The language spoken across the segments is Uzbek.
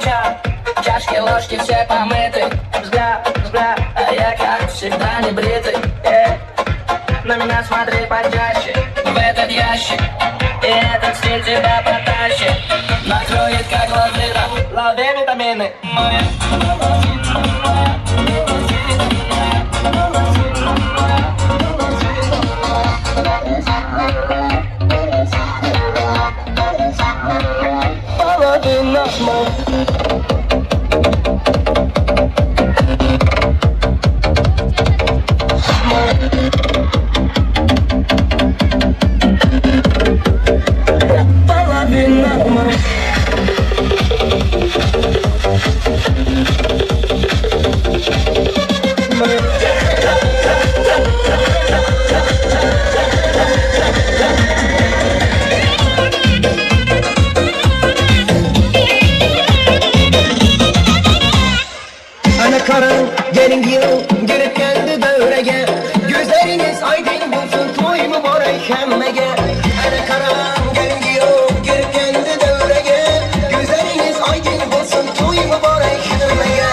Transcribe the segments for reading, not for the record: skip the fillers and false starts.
ча, чашки, ложки все помыты. Взгляд, взгляд, а я как всегда не бритый. На меня смотри почаще, в этот ящик. И этот стиль тебя потащит. Накроет как лавина, лови витамины. Моя половина, моя половина, моя половина, моя половина, моя. Gelin yıl girip geldi devrege. Gözleriniz aydın bulsun toy mübarek hemmege. Ana karam gelin yıl girip geldi devrege. Gözleriniz aydın bulsun toy mübarek hemmege.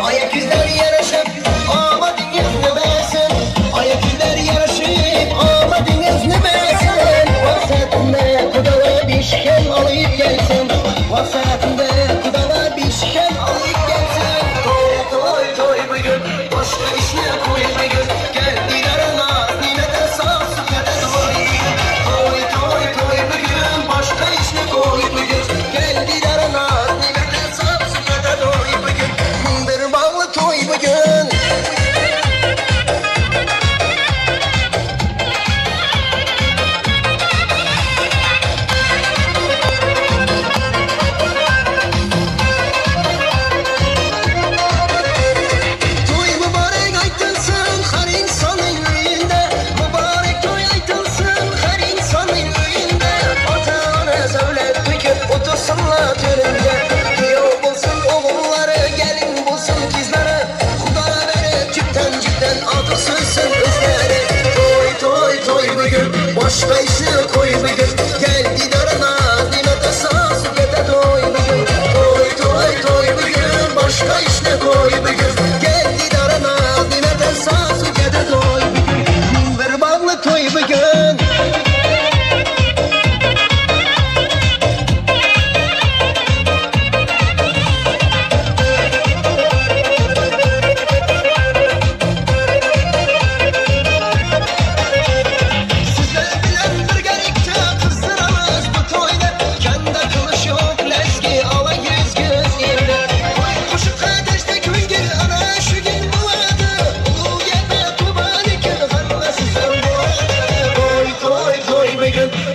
Ayak yüzleri yaraşıp amadınız ne besin. Ayak yüzleri yaraşıp amadınız ne besin. Vasatında kudala bir şiken alıp gelsin. Vasatında kudala bir şiken alıp gelsin. Başka işler koy bugün. Gel didarına nimete sağ süfrete doy. Toy toy toy bugün. Başka işler koy bugün. Gel didarına nimete sağ süfrete doy bugün. Bir bağlı toy bugün. Başka işe koy bugün. Gel didarına nimete sağ süfrete doy bugün. Toy toy toy bugün. Başka işe koy bugün. Gel didarına nimete sağ süfrete doy bugün. Bir bağlı toy bugün.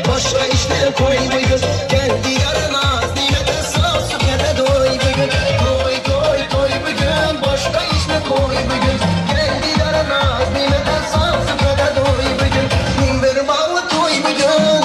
Başka işler koy bugün. Gel diyarına nimete sağ süfrete doy bugün. Toy toy toy bugün. Başka işler koy bugün. Gel diyarına nimete sağ süfrete doy bugün. Bir bağlı toy bugün.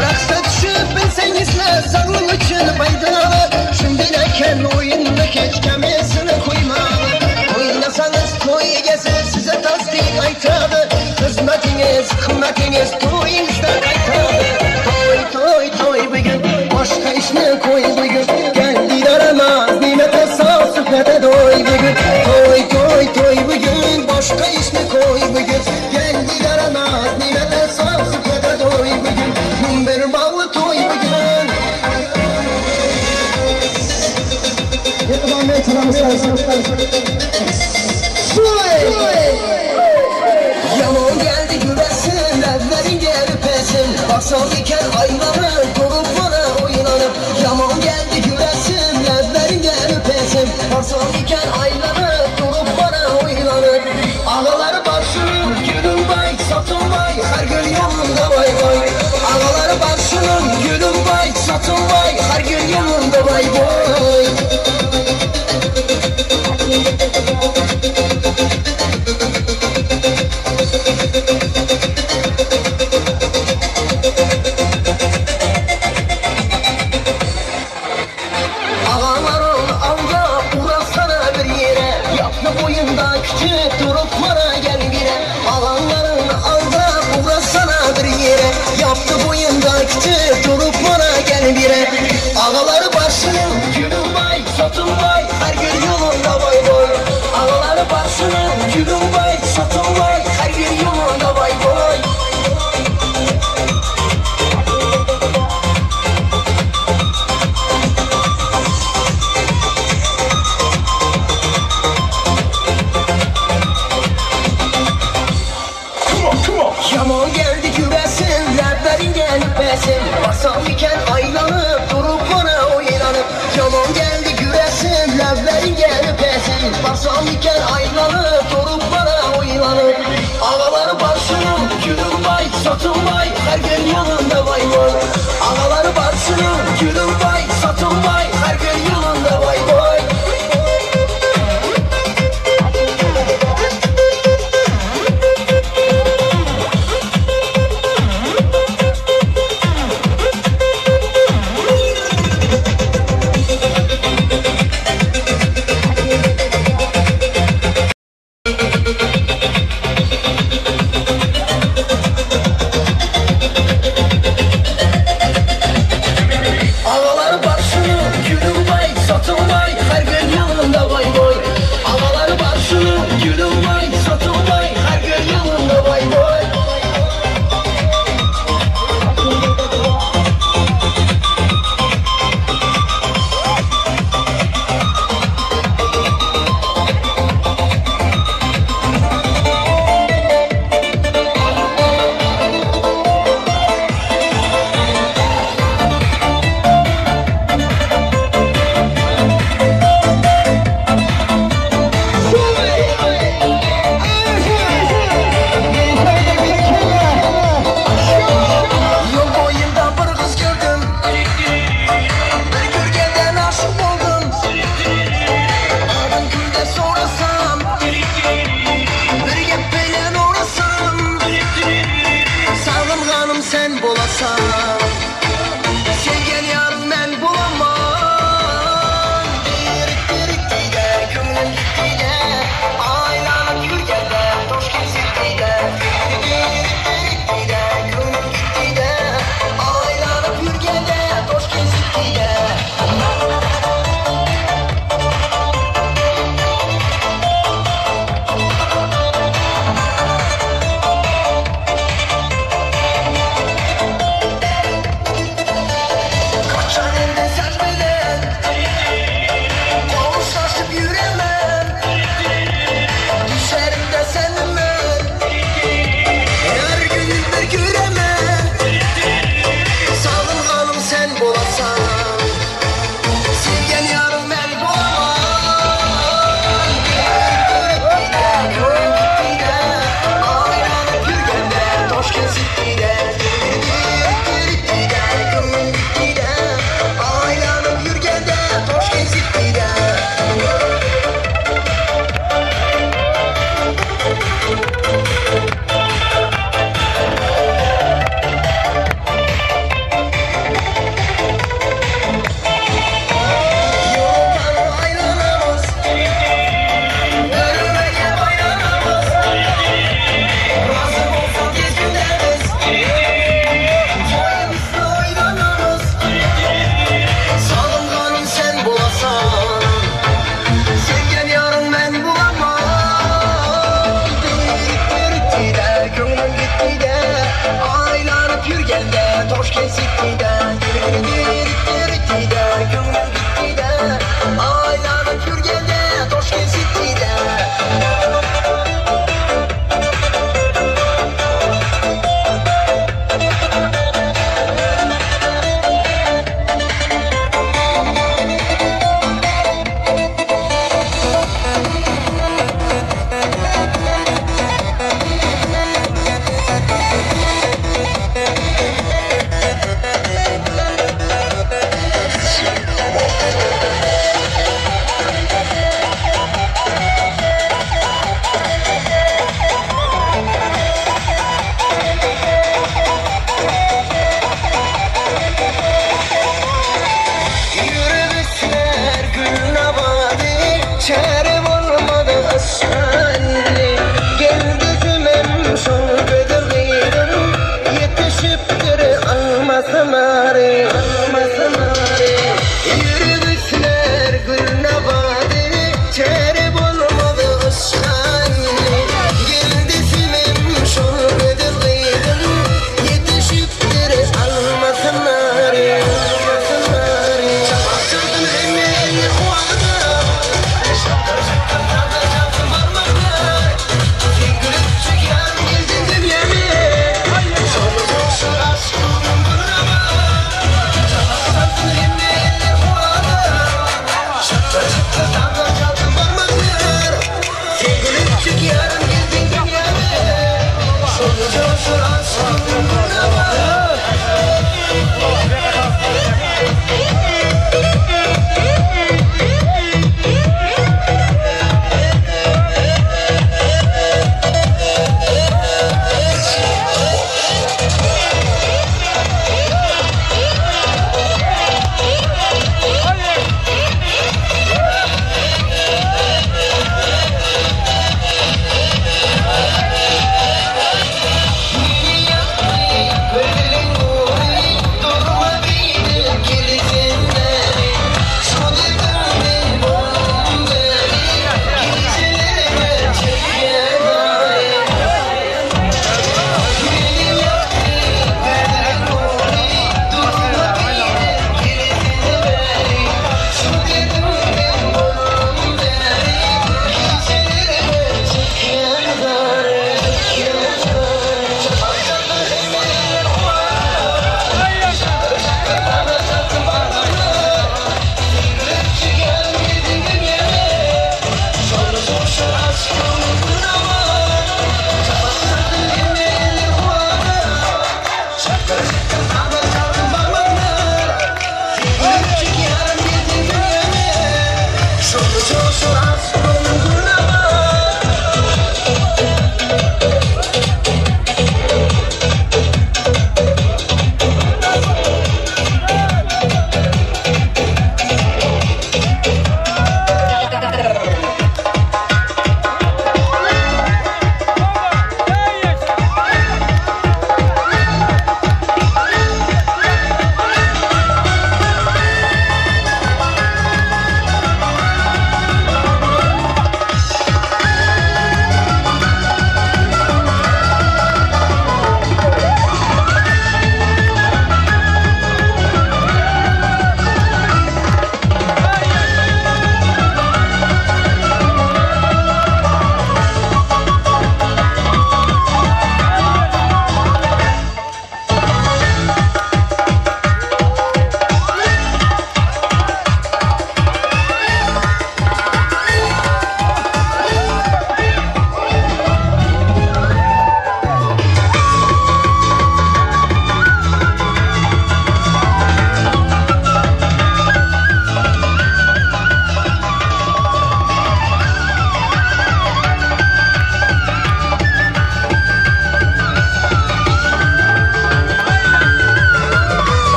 Raqsga tushib bilsangizlar sog'liq uchun foydali. Shunday ekan o'yinni hech kim esini qo'ymadi. O'ynasangiz to'y egasi size tasdiq aytadi. Xizmatingiz, qimmatingiz to'yingizda qaytadi. To'y, to'y, to'y bugun, boshqa ishni qo'y bugun. Gel didorama, ne'matga sog' suhbatda do'y bugun. To'y, to'y, to'y bugun, boshqa ishni qo'y bugun. Gel didorama, ne'matga sog' suhbatda do'y bugun. Bir bog'li to'y bugun. Yamon geldi güversin, leblerin gelip pesin. Baksam iken aylanır, durup bana oynanıp. Yamon geldi güversin, leblerin gelip pesin. Baksam iken aylanır, durup bana oynanıp. Ağaları başının gülüm vay, satın vay, her gün yolunda vay vay. Ağaları başının gülüm vay, satın vay, her gün yolunda vay vay. Ağaların alda uğrasana bir yere, yaptı boyunda küçük durup bana gel bire. Ağaların alda uğrasana öpesim. Barsam iken aylanıp durup bana oylanıp. Yolun geldi güresim, leblerin gel öpesim. Barsam iken aylanıp durup bana oylanıp. Ağaları barsınım, gülüm vay, satın vay, her gün yolunda vay vay. Ağaları barsınım, gülüm vay, satın vay, her gün yolunda vay vay. Aşkım.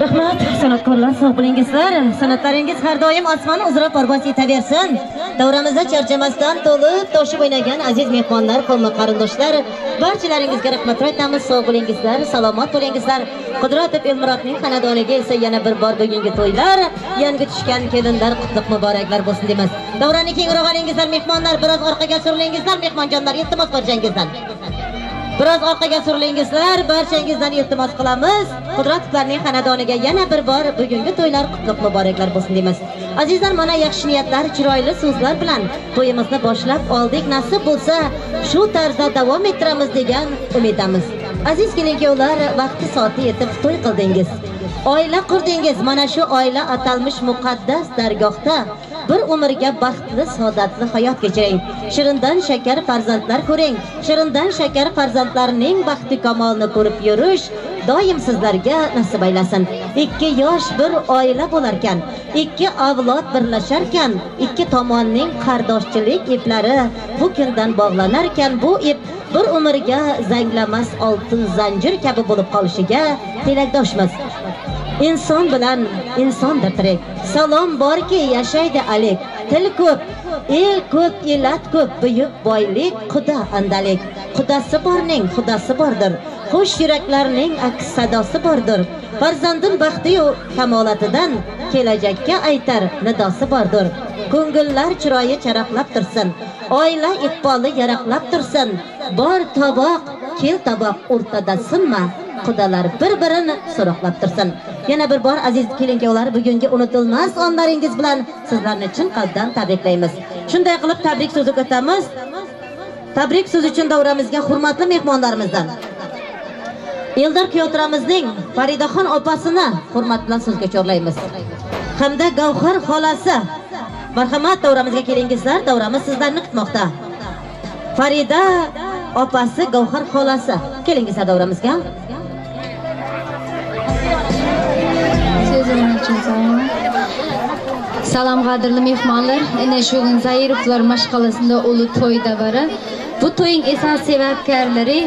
Rahmat san'atkorlar, sog' bo'lingizlar. San'atlaringiz har doim osmon uzra parvoz etaversin. Davramizda charchamasdan to'lib toshib o'ynagan aziz mehmonlar, qavm qarindoshlar, barchalaringizga rahmat aytamiz. Sog' bo'lingizlar, salomat bo'lingizlar. Qudratov Elmurodning xonadoniga esa yana bir bor bugungi to'ylar, yangi tushgan kelinlar qutlug' muboraklar bo'lsin deymiz. Davrani kengroq olingizlar mehmonlar, biroz orqaga surilingizlar mehmonjonlar, iltimos barchangizdan. Biroz orqaga surilingizlar, barchangizdan iltimos qilamiz. Qudratovlarning xonadoniga yana bir bor bugungi to'ylar qutlug' muboraklar bo'lsin deymiz. Azizlar, mana yaxshi niyatlar, chiroyli so'zlar bilan to'yimizni boshlab oldik. Nasib bo'lsa, shu tarzda davom ettiramiz degan umiddamiz. Aziz kelin-kuyovlar, vaqti soati yetib to'y qildingiz. Oila qurdingiz. Mana shu oila atalmish muqaddas dargohda bir umrga baxtli, saodatli hayot kechiring. Shirindan shakar farzandlar ko'ring. Shirindan shakar farzandlarning baxti kamolini ko'rib yurish doim sizlarga nasib aylasin. Ikki yosh bir oila bo'larkan, ikki avlod birlasharkan, ikki tomonning qardoshchilik iplari bu kundan bog'lanarkan, bu ip bir umrga zanglamas oltin zanjir kabi bo'lib qolishiga tilakdoshmiz. Inson bilan insondir tirik. Salom borki yashaydi alik. Til ko'p, el ko'p, elat ko'p, buyuk boylik quda andalik. Qudasi borning xudasi bordir. Xush yuraklarning aks sadosi bordir. Farzandim baxti-yu kamolatidan kelajakka aytar nidosi bordir. Ko'ngillar chiroyi charaqlab tursin. Oila iqboli yaraqlab tursin. Bor toboq, kel toboq o'rtada sinma. Qudalar bir-birini so'roqlab tursin. Yana bir bor aziz kelin-kuyovlar, bugungi unutilmas onlaringiz bilan sizlarni chin qalbdan tabriklaymiz. Shunday qilib tabrik so'zi o'tamiz. Tabrik so'zi uchun davramizga hurmatli mehmonlarimizdan Eldor kuyovtiramizning Faridaxon opasini hurmat bilan so'zga chorlaymiz. Hamda Gavhar xolasi, marhamat davramizga kelingizlar, davramiz sizlarni kutmoqda. Farida opasi, Gavhar xolasi, kelingizlar davramizga. Salam qadrli mehmonlar. Ana shu kun Zairovlar mashg'alasida ulu to'y davri. Bu to'ying esas sebepkarlari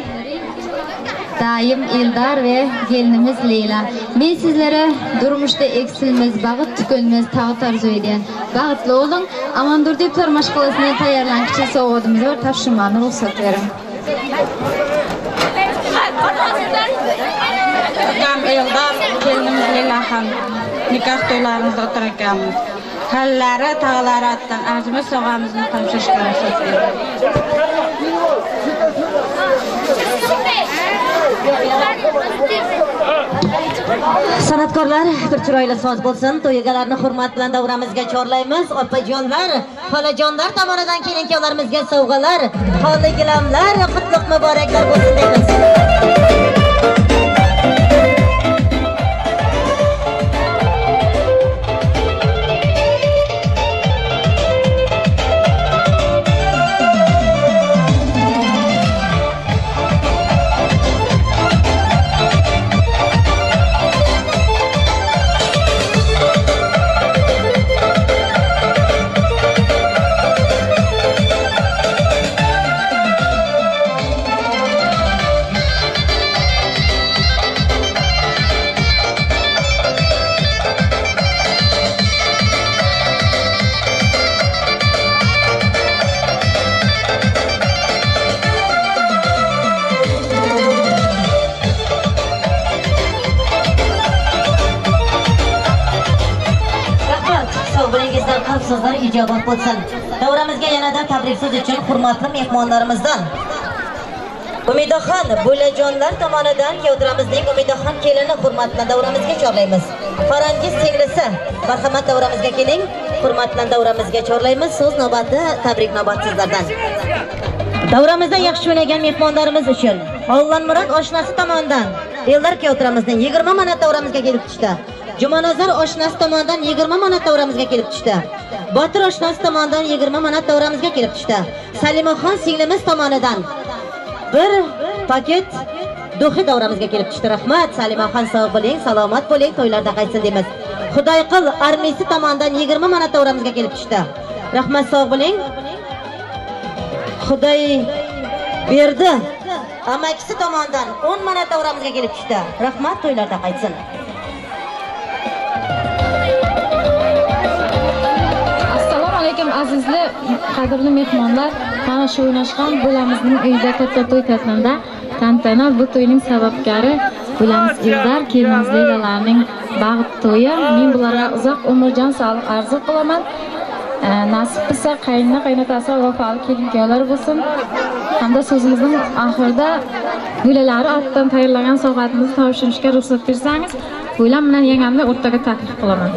dayim Eldar ve gelinimiz Leyla. Men sizlere durmuşda eksilmez, baxt tükenmez taat arzu edeyin. Baxtli olun. Amandurdiyevlar mashg'alasidan tayyorlangan kichik sovg'amiz bor, topshirmani ruxsat bering. Akam Eldar, kelinimiz Leylaxon nikoh to'ylarimizda o'tirar ekanmiz. Xallalari, tog'alari atdan arzimas sovg'amizni topshirishga ruxsat bering. San'atkorlar bir chiroyli soz bo'lsin. To'y egalarini hurmat bilan davramizga chorlaymiz. Opajonlar, xolajonlar tomonidan kelin kuyovlarimizga sovg'alar, xoli gilamlar, qutlug' muboraklar bo'lsin deymiz. So'zlar ijobat bo'lsin. Davramizga yanada tabrik so'z uchun hurmatli mehmonlarimizdan Umidaxon Bo'lajonlar tomonidan kuyovlarimizning Umidaxon kelini hurmat bilan davramizga chorlaymiz. Farangiz singlisi, marhamat davramizga keling. Hurmat bilan davramizga chorlaymiz. So'z navbati, tabrik navbati sizlardan. Davramizda yaxshi o'ynagan mehmonlarimiz uchun Ollanmurod oshnasi tomonidan Eldar kuyovlarimizning 20 manat davramizga kelib tushdi. Jumanazar oshnasi tomonidan 20 manat davramizga kelib tushdi. Botir oshnasi tomonidan 20 manat davramizga kelib tushdi. Salimaxon singlimiz tomonidan bir paket duxi davramizga kelib tushdi. Rahmat Salimaxon, sog' bo'ling, salomat bo'ling, to'ylarda qaytsin deymiz. Xudoyqul armiysi tomonidan 20 manat davramizga kelib tushdi. Rahmat, sog' bo'ling. Xudoy berdi amakisi tomonidan 10 manat davramizga kelib tushdi. Rahmat, to'ylarda qaytsin. Assalomu alaykum azizli, qadrli mehmonlar. Mana shu o'ynashgan bo'lamizning uyida katta to'y tantana. Tantana bu to'yning sababkori bo'lamiz Eldar, kelinimiz Leylalarning baxt to'yi. Men bularga uzoq umr, jon sog'lik arzu qilaman. Nasib qilsa qaynona qaynotasi vafoli kelin kuyovlar bo'lsin. Hamda so'zimizning oxirida bo'lalari ortidan tayyorlagan sovg'atimizni topshirishga ruxsat bersangiz, bo'lam bilan yangamni o'rtaga taklif qilaman.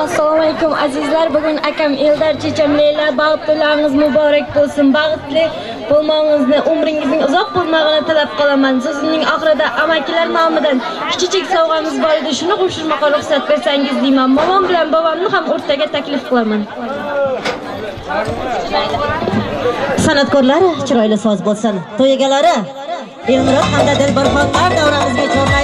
Assalomu alaykum azizlar. Bugun akam Eldar, checham Leyla baxt to'ylaringiz muborak bo'lsin. Baxtli bo'lmangizni, umringizning uzoq bo'lmog'ini tilab qolaman. So'zimning oxirida amakilar nomidan kichik sovg'amiz bor edi, shuni qo'shirmoqqa ruxsat bersangiz deyman. Momam bilan bobomni ham o'rtaga taklif qilaman. San'atkorlar chiroyli soz bo'lsin. To'y egalari Elmurod hamda Dilbarxonlar davramizga chorlaymiz.